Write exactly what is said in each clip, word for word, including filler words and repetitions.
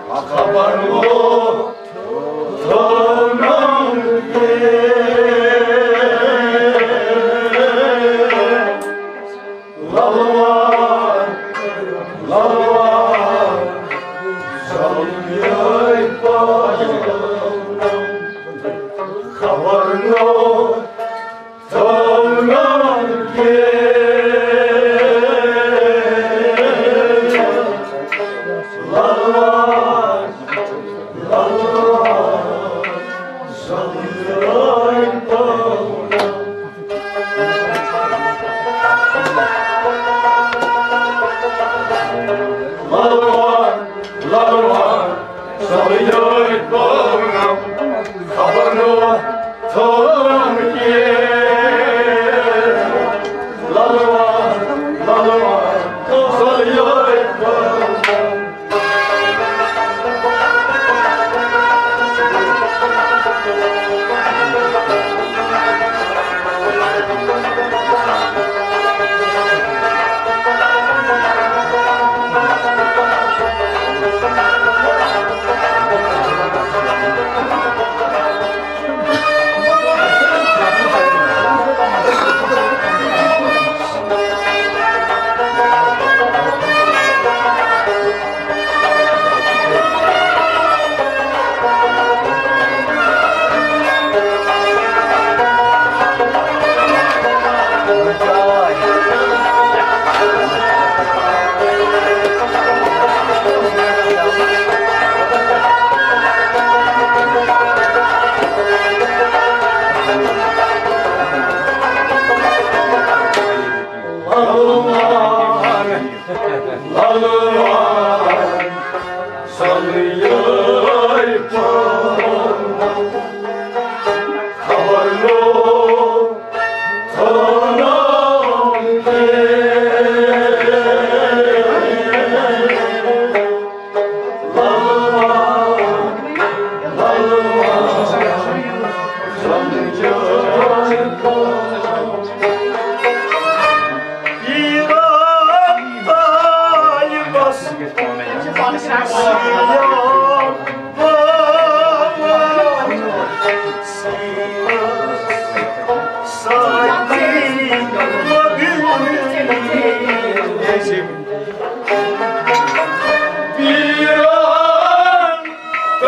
خبر گوٚو تھوٚونم تہِ۔ للوار، للوار، زلمے پانم۔ خبر گوٚو تھوٚونم تہِ۔ للوار، للوار، زلمے پانم۔ للوار، للوار، زلمے پانم۔ خبر گوٚو تھوٚونم تہِ۔ للوار، للوار، زلمے پانم۔ للوار، زلمے پانم۔ خبر گوٚو تھوٚونم تہِ۔ للوار، للوار، زلمے پانم۔ پیران طالبس سیام باوان سیرس ساقی مبین۔ پیران طالبس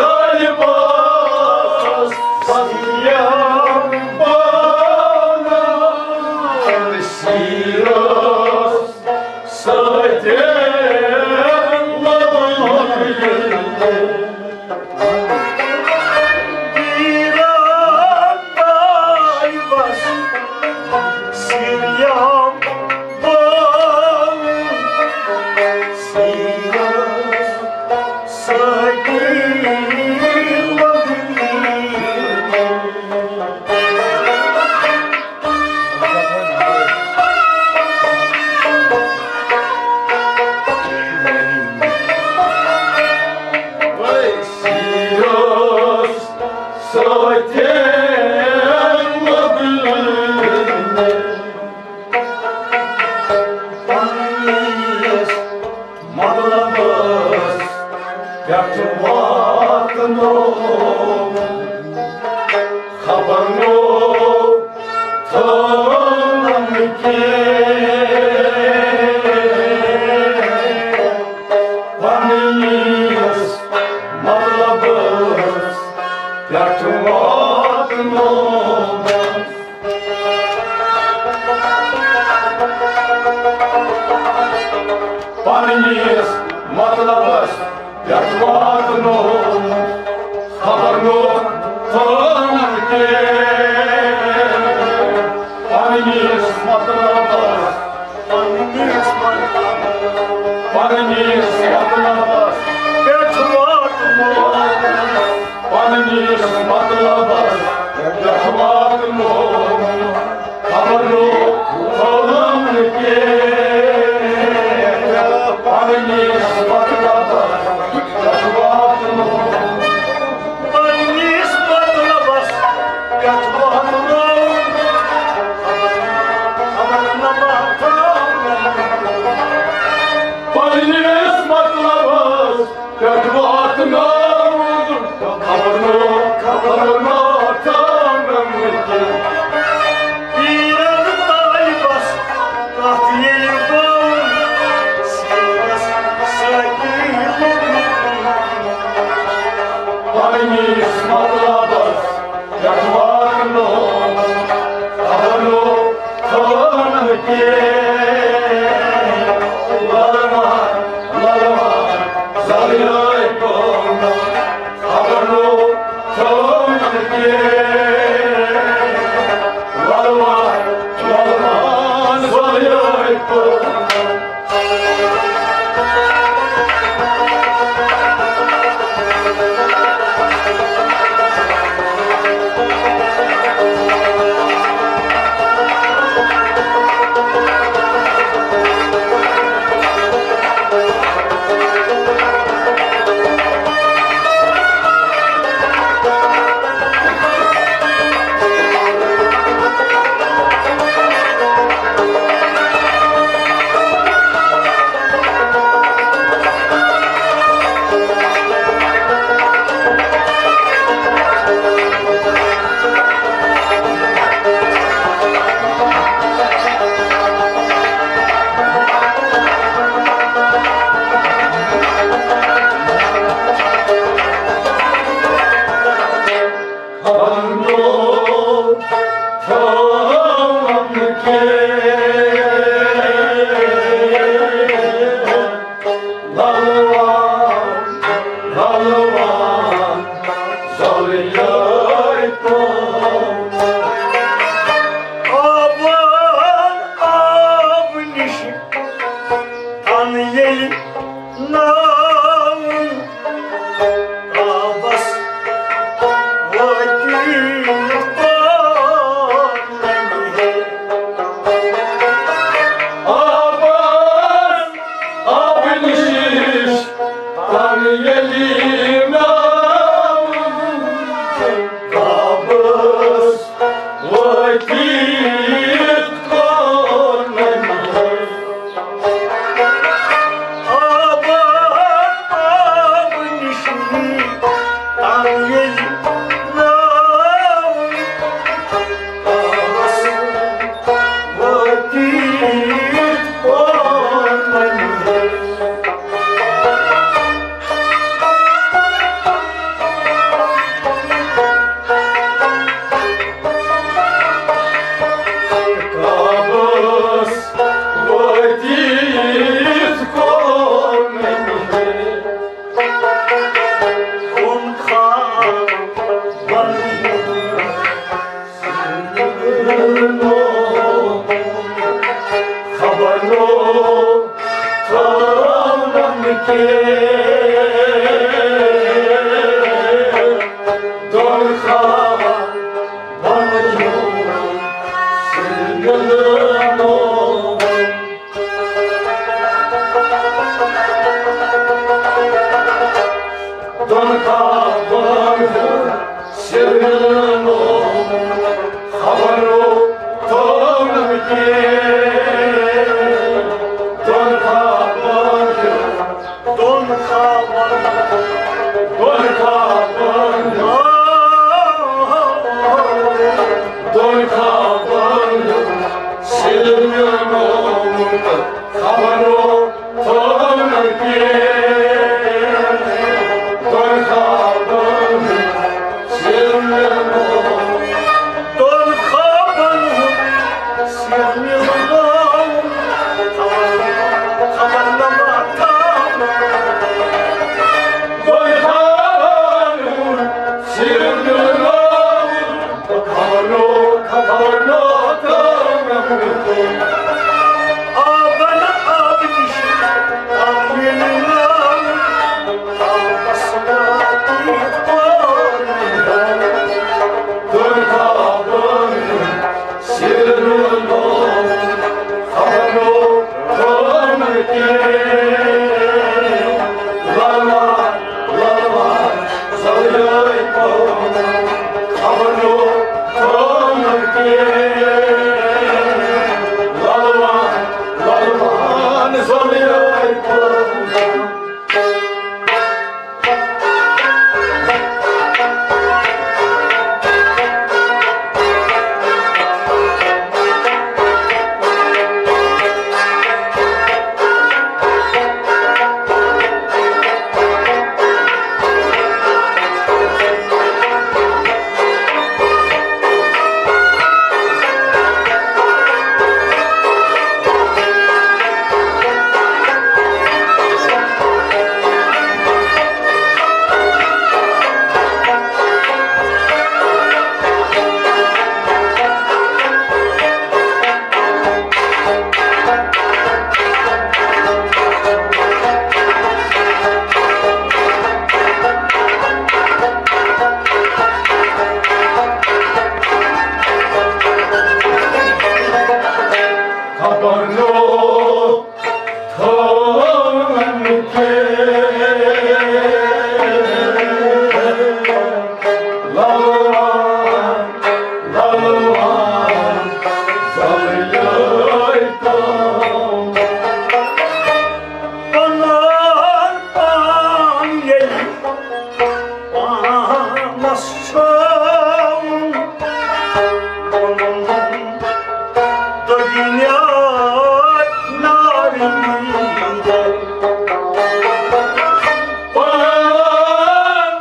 سیام باوان سیرس ساقی مبین۔ پیران طالبس سیام باوان سیرس ساقی مبین۔ سیرس ساقی مبین۔ پننِس مطلبس پٮ۪ٹھ واتنووُم۔ خبر گوٚو تھوٚونم کینٛہہ۔ پننِس مطلبس پٮ۪ٹھ واتنووُم۔ پننِس مطلبس پٮ۪ٹھ واتنووُم۔ خبر گوٚو تھوٚونم کینٛہہ۔ پننِس مطلبس، پننِس مطلبس، پننِس مطلبس پٮ۪ٹھ واتنووُم۔ پننِس مطلبس پٮ۪ٹھ واتنووُم۔ خبر گوٚو تھوٚونم کینٛہہ۔ پننِس مطلبس پٮ۪ٹھ پہلوان زلیخا۔ آبن آب نِش تن ییٚلہِ ناوُن آبس وٲتِتھ پانہٕ۔ آبس آبہٕ نِش تن ییٚلہِ ناوُن آبس وٲتِتھ پانہٕ۔ آبہٕ، آبہٕ نِش تن ییٚلہِ ناوُن آبس وٲتِتھ پانہٕ۔ آبس وٲتِتھ کوٚر مےٚ دۄن خابن خبرو تھٲونم کینٛہہ۔ دۄن خابن بنیوم سُہ میلنوم۔ دۄن خابن ہُنٛد سِر میلنوم، خبرو تھوونم کینٛہہ۔ دۄن خابن ہُنٛد، دۄن خابن، دۄن خابن ہُنٛد، دۄن خابن ہُنٛد سِر میلنوم، خبرو تھوونم کینٛہہ۔ دۄن خابن ہُنٛد سِر میلنوم۔ دۄن خابن ہُنٛد سِر میلنوم۔ خبر، خبر نہ واتان۔ دۄن خابن ہُنٛد سِر میلنوم۔ خبرو، خبرو تھوونم کینٛہہ۔ آبن آب نِش آب میلنوم۔ آبس وٲتِتھ پانہٕ۔ دۄن خابن ہُنٛد سِر میلنوم۔ خبرو تھوونم کینٛہہ۔ للوان، للوان زلیخا۔ خبرو تھوونم کینٛہہ۔ للوان، للوان زلیخا۔ خبر نو تھاوان کے لالوان، لالوان زلیخا۔ پنان پان ییٚلہِ پانس چھٲوُن، بۄنُن دٔگِنۍ نارِ۔ پان،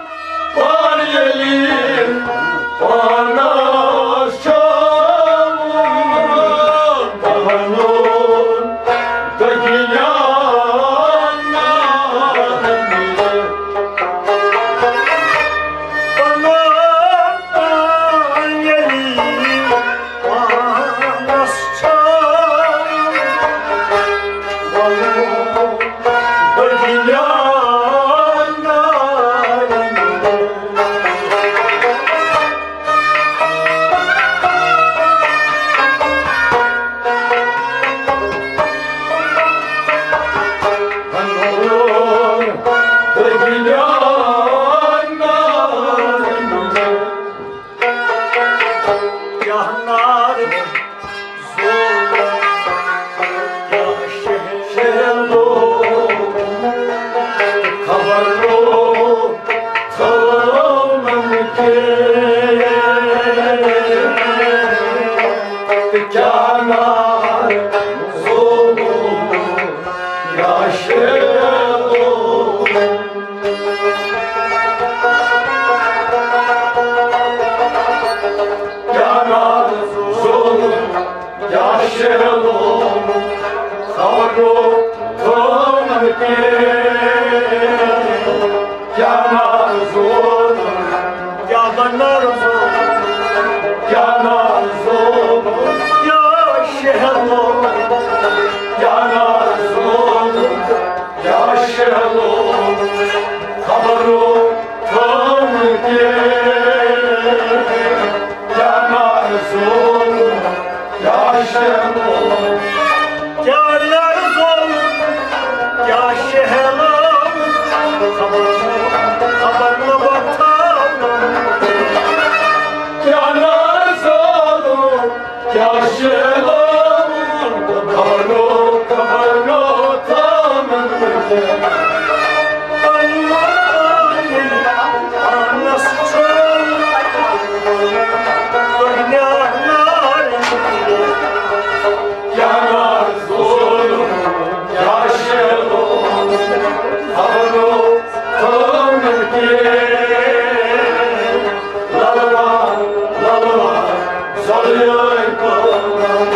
پان ییٚلہِ پانس چھٲوُن، بۄنُن دٔگِنۍ نارِ۔ کیٛاہ نازُک، کیٛاہ بنرزُک، کیٛاہ نازُک، کیٛاہ شہلُک، کیٛاہ نازُک، کیٛاہ شہلُک، خبرُک تھوٚومُت کیٛاہ، کیٛاہ نازُک، کیٛاہ شہلُک۔ کیٛاہ لرزُن، کیٛاہ شہلان، خبر، خبر نہٕ وۄتھان۔ کیٛاہ لرزُن، کیٛاہ شہلان، خبر نہٕ، خبر نہٕ وۄتھان۔ پنُن پانس چھُ تۄہہِ نیرنار۔ کیٛاہ نازُک، کیٛاہ شہلان، خبرُک تھوٚومُت کیٛاہ۔ للوار، للوار، زۄلہٕ یٲرۍ کٲم۔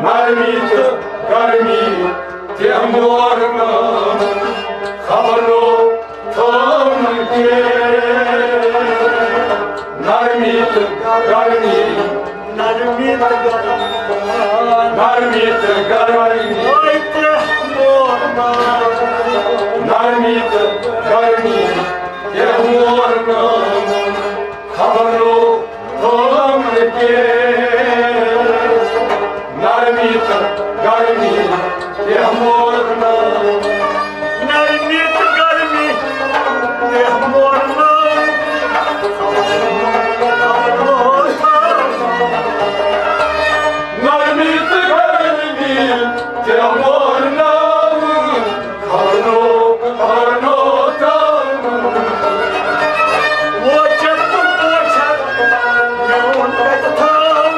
نرمی تہٕ گرمی تہِ مورنہٕ، خبرو تھٲونہٕ کینٛہہ۔ نرمی تہٕ گرمی، نرمی تہٕ گرمی، نرمی تہٕ گرمی، ٲے تہِ مورنہٕ۔ نرمی تہٕ گرمی تہِ مورنہٕ، خبرو تھٲونہٕ کینٛہہ۔ نرمی تہٕ گرمی تہِ مورنہٕ۔ نرمی تہٕ گرمی تہِ مورنہٕ۔ نرمی تہٕ گرمی تہِ مورنہٕ۔ خبرو، خبرو تھٲونہٕ۔ ووچھتھ تہٕ پوچھتھ، میون کتہِ تھاو؟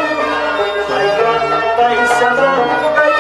حیران تۄہہِ سزا کتہِ؟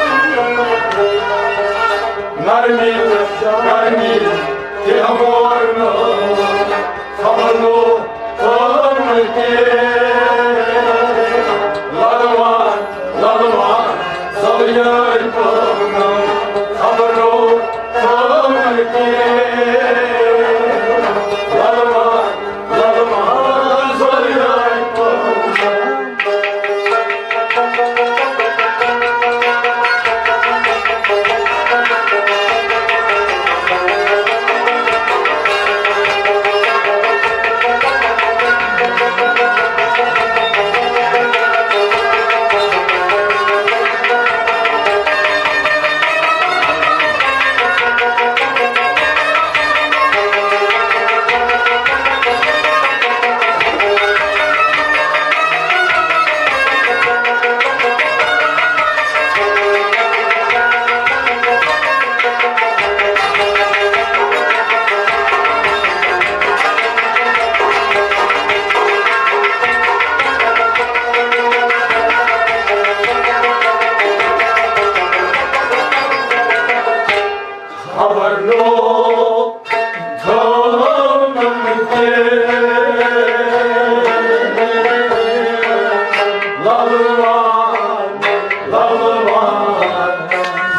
للوان، للوان،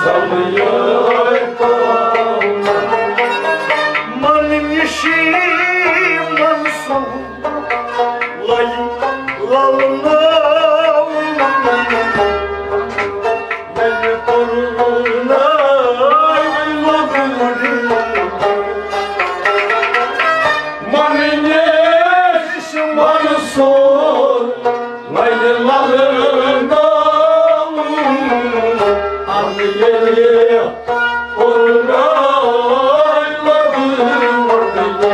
زلویے پونا۔ من نشی منصور لل، للناو۔ ییٚلہِ کورونا لوٚگ مُڑِتھ، من نِش منصور وۄنۍ للناو۔ اَدٕ ییٚلہِ کورونا لوٚگ مُڑِتھ،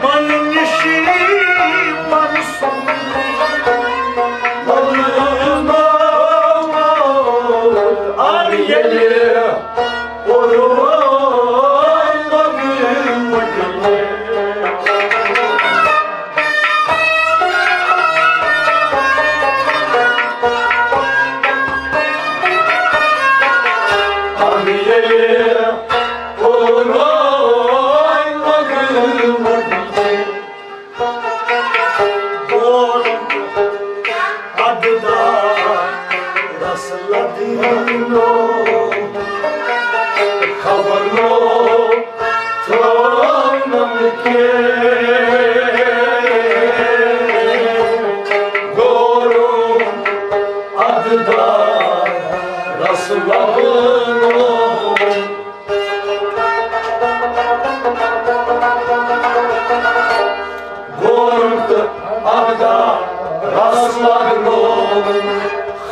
من نِشی منصور آر ییٚلہِ قربان لگے مجھے۔ آر ییٚلہِ قربان لگے مجھے۔ گورم اگدا رس لدینو، خبر نو تھونم کے۔ گورم اگدا رس لدینو۔ گورم تہٕ اگدا رس لگنو،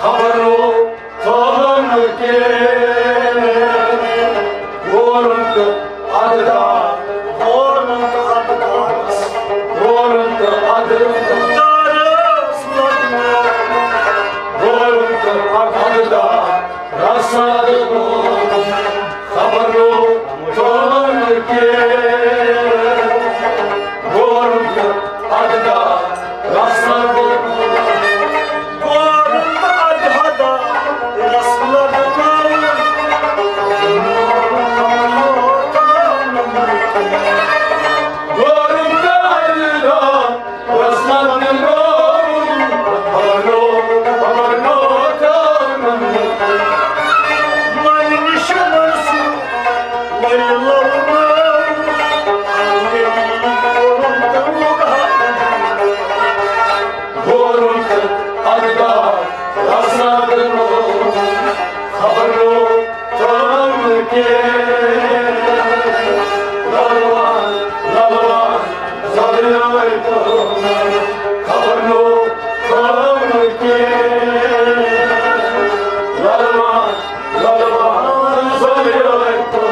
خبرو تھوہن کے۔ گورم تہٕ اگدا، گورم تہٕ اگدا، گورم تہٕ اگدا رس لگنو، گورم تہٕ اگدا رسد گوٚو خبرو تُلُن کے۔ گورم تہٕ اگدا رسد گوٚو۔ گورم تہٕ اگدا رسد گوٚو۔ گورم تہٕ اگدا خبر نو تام کے للوان، للوان، زلیائے تو خبر نو تام کے للوان، للوان، زلیائے تو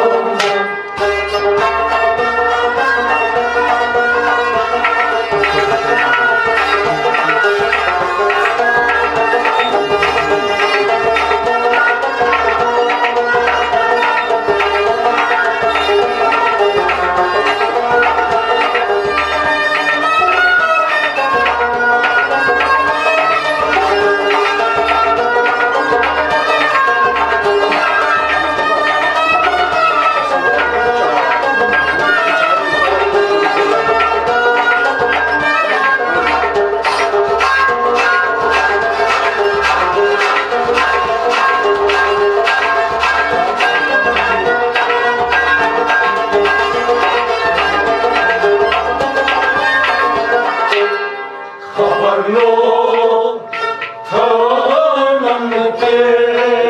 خبر نو تھانم کے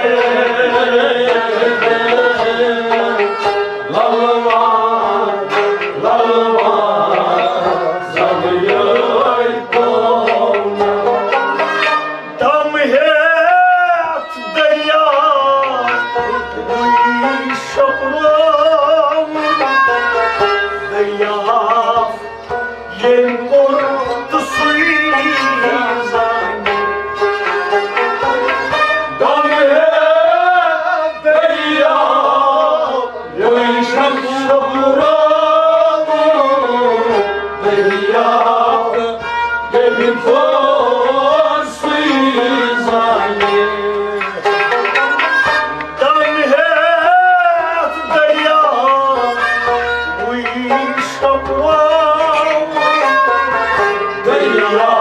للوان، للوان، زلیائے تو دم ہیتھ دریا وٕے شۄپراوُن۔ دریا ییٚمۍ کوٚر تہٕ سُے زانہِ۔ دم ہیتھ دریا وٕے شۄپراوُن۔ دریا ییٚمۍ کوٚر سُے زانہِ۔ دم ہیتھ دریا وٕے شۄپراوُن۔ دریا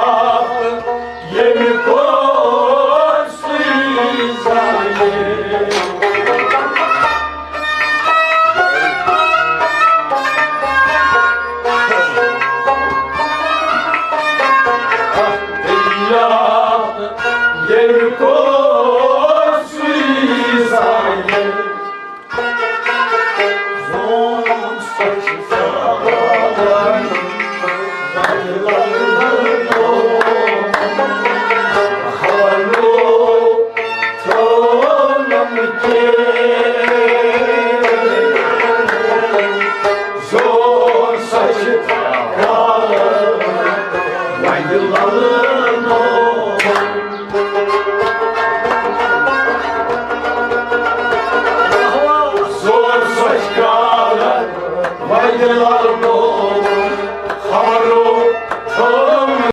زور سوچ کالہ، وۄنۍ لل